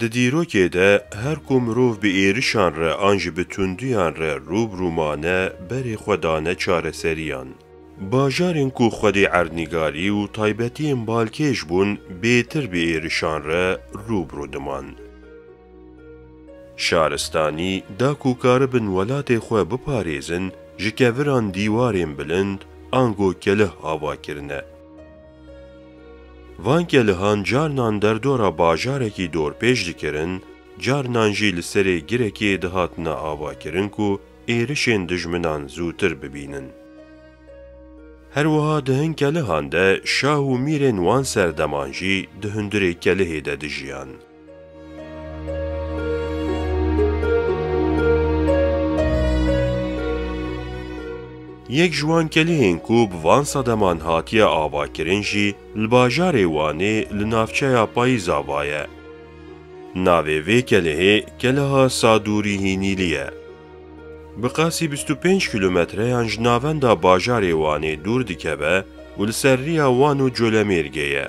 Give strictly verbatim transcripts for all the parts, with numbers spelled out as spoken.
Di dîrokê de her ku mirov bi êrişan re an jî bi tundiyan re rû bi rû mane, berê xwe dane çareseriyan. Bajarên ku xwedî erdnîgarî û taybetiyên balkêş bûn, bêtir bi êrişan re rû bi rû diman. Şaristanî da ku karibin welatê xwe biparêzin, ji keviran dîwarên bilind ango kelih ava kirine. Van kelihan carnan derdora bajarekî dorpêç dikirin, carnan jî li serê girekê dihatine avakirin ku êrişên dijminan zûtir bibînin. Her wiha di hin kelihan de şah û mîrên wan serdeman jî di hundirê kelihê de dijiyan. Yek ji wan kelihên ku bi van sedeman hatiye avakirin jî li bajarê Wanê li navçeya Payîzava ye. Navê vê kelihê Keleha Sadûrî Hînîlî ye. Bi qasî bîst û pênc kîlometreyan ji navenda bajarê Wanê dûr dikeve û li ser riya Wan û Colemêrgê ye.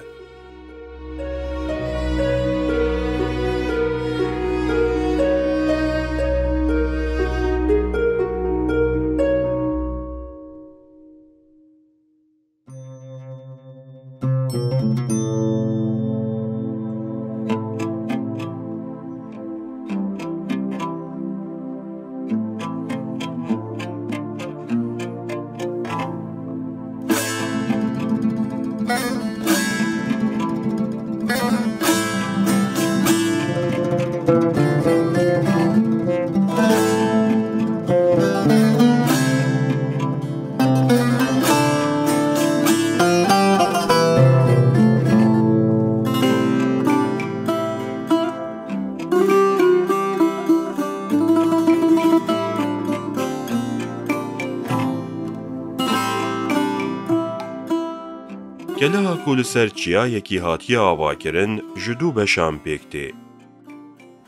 Keleha ku li ser çiyayekî hatiye avakirin, ji du beşan pêk tê.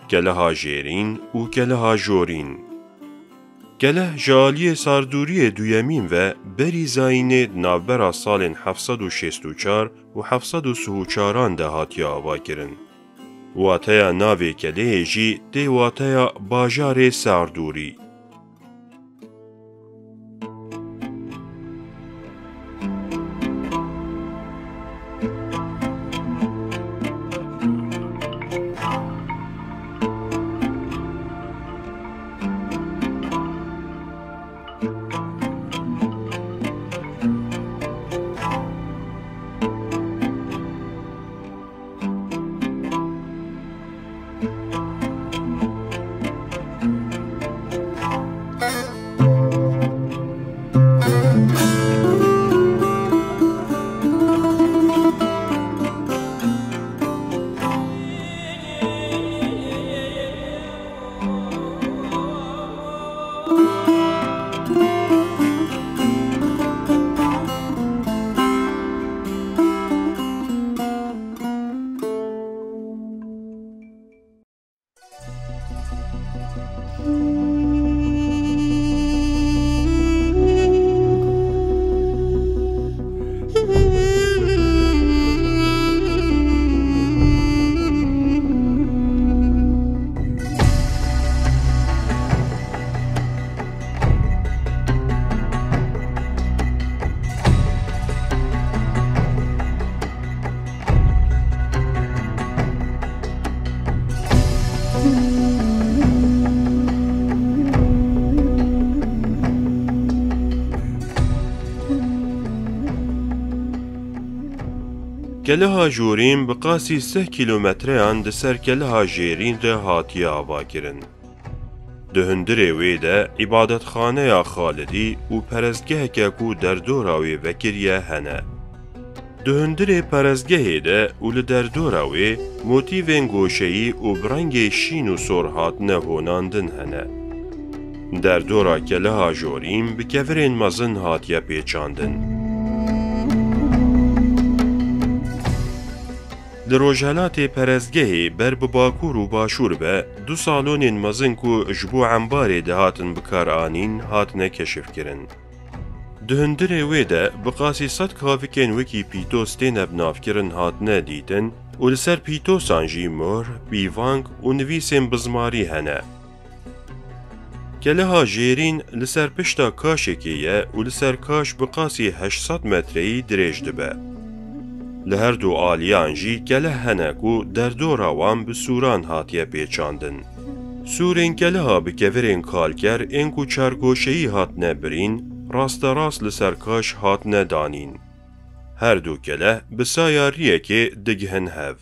Keleha Jêrîn û Keleha Jorîn. Keleh ji aliyê Sardûriyê duyemîn ve berî zayînê di navbera salên heft sed û şêst û çar û heft sed û sih û çaran de hatiye avakirin. Wateya navê kelehê jî tê wateya bajarê Sardûrî. Keleha Jorîn bi qasî sih kîlometreyan di ser Keleha Jêrîn re hatiye avakirin. Di hundirê wê de îbadetxaneya Xalidî û perestgeheke ku derdora wê vekiriye hene. Di hundirê perestgehê de û li derdora wê motîvên goşeyî û bi rengê şîn û sor hatine honandin hene. Derdora Keleha Jorîn bi kevirên mezin hatiye pêçandin. Li rojhelatê perestgehê ber bi bakur û başûr be, du salonên mezin ku ji bo embarê dihatin bikaranîn, hatine keşifkirin. Di hundirê wê de bi qasî sed kavikên wekî pîtoz têne binavkirin hatine dîtin, û li ser pîtosan jî mohr, pîvang û nivîsên bizmarî hene. Keleha jêrîn li ser pişta kaşekê ye û li ser kaş bi qasî heşt sed metreyî dirêj dibe. Li her du aliyan jî keleh hene ku derdora wan bi sûran hatiye pêçandin. Sûrên keleha bi kevirên kalker ên ku çargoşeyî hatine birîn, rasterast li ser kaş hatine danîn. Her du keleh bi saya riyekê digihin hev.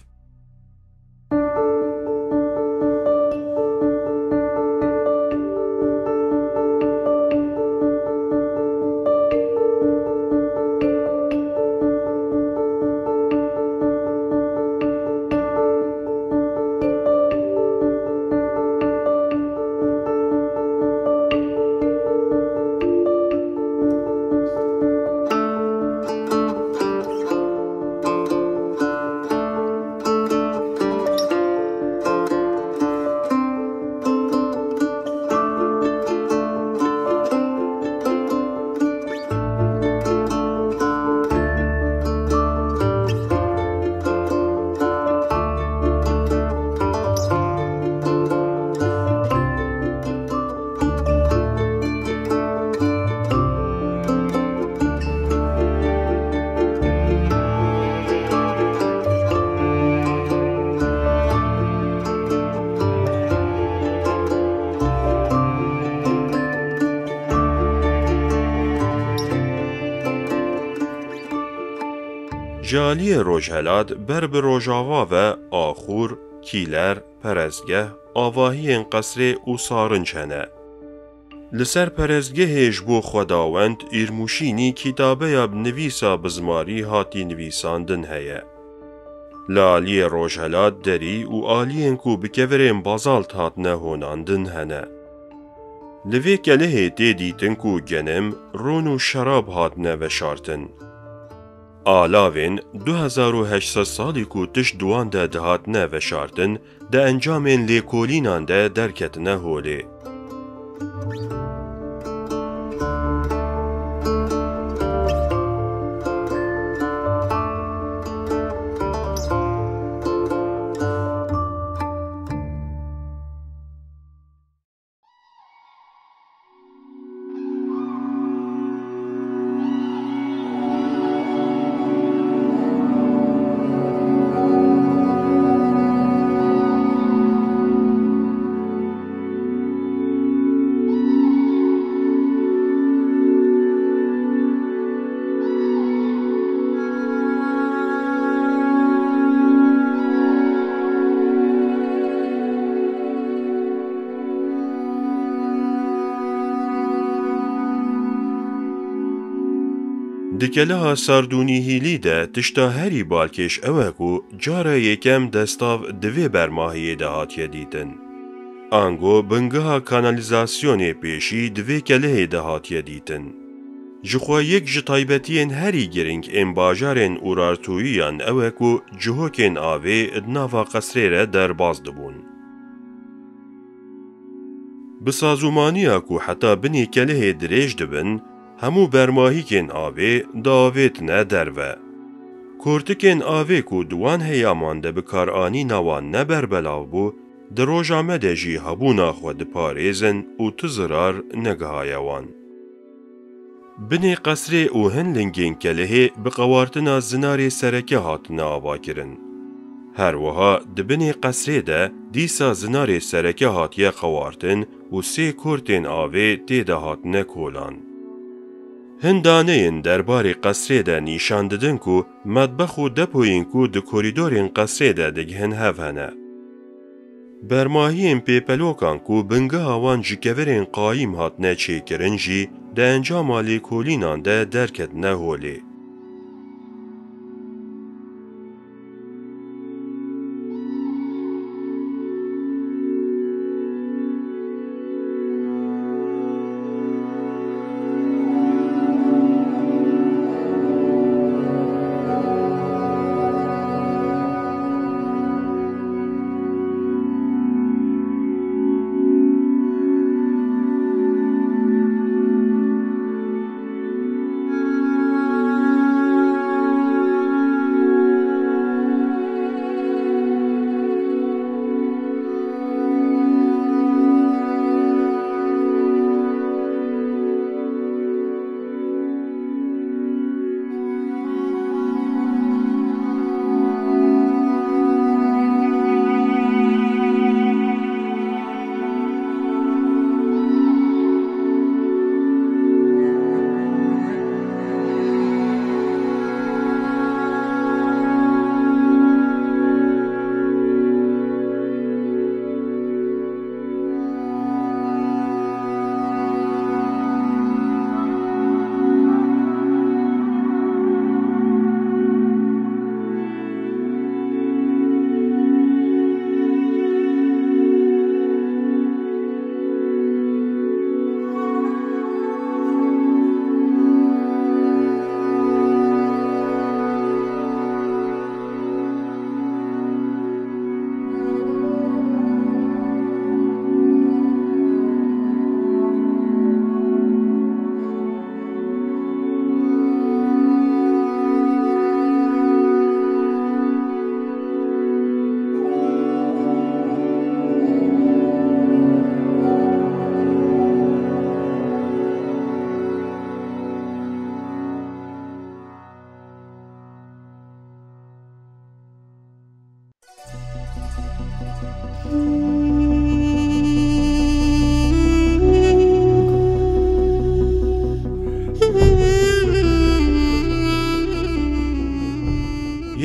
Ji aliyê rojhelat ber bi rojava ve axûr, kîler, perestgeh, avahiyên qesrê û sarinc hene. Li ser perestgehê ji bo xwedawend Îrmûşînî kîtabeya bi nivîsa bizmarî hatî nivîsandin heye. Li aliyê rojhelat derî û aliyên ku bi kevirên bazalt hatine honandin hene. Li vê kelehê tê dîtin ku genim, rûn û şerab hatine veşartin. Alavên du hezar û heşt sed salî ku tişt di wan de dihatine veşartin, di encamên lêkolînan de derketine holê. Di keleha Sardûnî Hîlî de tişta herî balkêş ew e ku cara yekem destav di vê bermahiyê de hatiye dîtin. Ango bingeha kanalîzasyonê pêşî di vê kelehê de hatiye dîtin. Jixwe yek ji taybetiyên herî girîng ên bajarên Urartuyî yan ew e ku cihokên avê di nava qesrê re derbas dibûn. Bi sazûmaniya ku heta binê kelehê dirêj dibin, hemû bermahîkên avê diavêtine derve. Kortikên avê ku di wan heyaman de bikaranîna wan ne berbelav bû, di roja me de jî hebûna xwe diparêzin û tu zirar negihaye wan. Binê qesrê û hin lingên kelehê bi qewartina zinarê sereke hatine avakirin. Her wiha di binê qesrê de dîsa zinarê sereke hatiye qewartin û sê kortên avê tê de hatine kolan. Hin daneyên derbarê qesrê de nîşan didin ku metbex û depoyên ku di korîdorên qesrê de digihin hev hene. Bermahiyên pêpelokan ku bingeha wan ji kevirên qayîm hatine çêkirin jî di encama lêkolînan de derketine holê.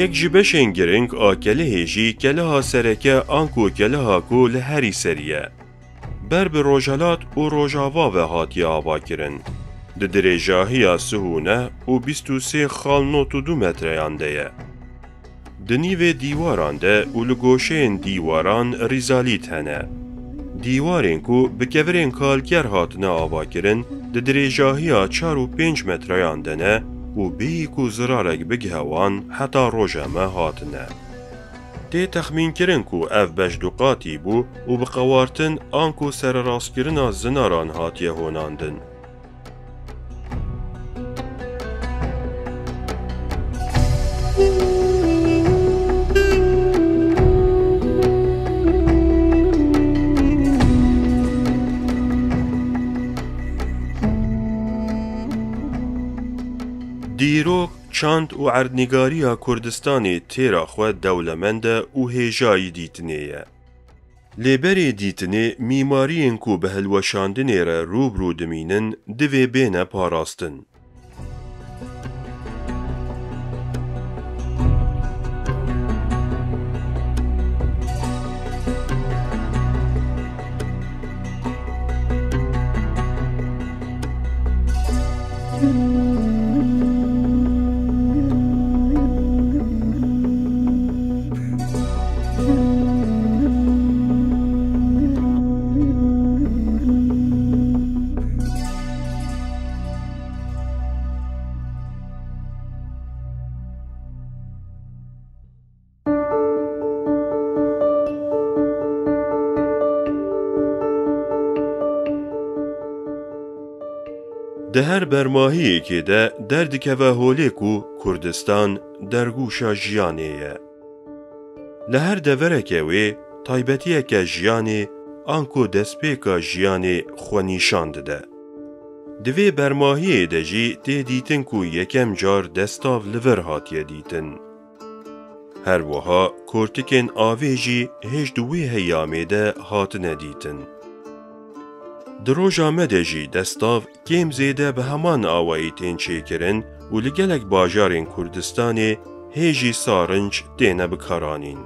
Yek ji beşên giring a kelihê jî keliha sereke anku keliha ku li herî serî ye. Ber bi rojhelat û rojava ve hatiye avakirin. Di dirêjahiya sih û neh û bîst û sê xal nod û du metreyan de ye. Di nîvê dîwaran de û li goşeyên dîwaran rîzalît hene. Dîwarên ku bi kevirên kalker hatine avakirin, di dirêjahiya çar û pênc metreyan de ne û bêyî ku zirarek bigihe wan, heta roja me hatine. Tê texmînkirin ku ev beş duqatî bû û bi qewartin anku sererastkirina zinaran hatiye honandin. Dîrok, çand û erdnîgariya Kurdistanê têra xwe dewlemend e û hêjayî dîtinê ye. Lê berê dîtinê mîmariyên ku bi hilweşandinê re rû bi rû dimînin, divê bêne parastin. Di her bermahiyekê de derdikeve holê ku Kurdistan dergûşa jiyanê ye. Li her devereke wê taybetiyeke jiyanê anku destpêka jiyanê xwe nîşan dide. Di vê bermahiyê de jî tê dîtin ku yekem car destav li vir hatiye dîtin. Her wiha kortikên avê jî hêj di wê heyamê de hatine dîtin. Di roja me de jî destav kêm zêde bi heman awayî tên çêkirin û li gelek bajarên Kurdistanê hê jî sarinc têne bikaranîn.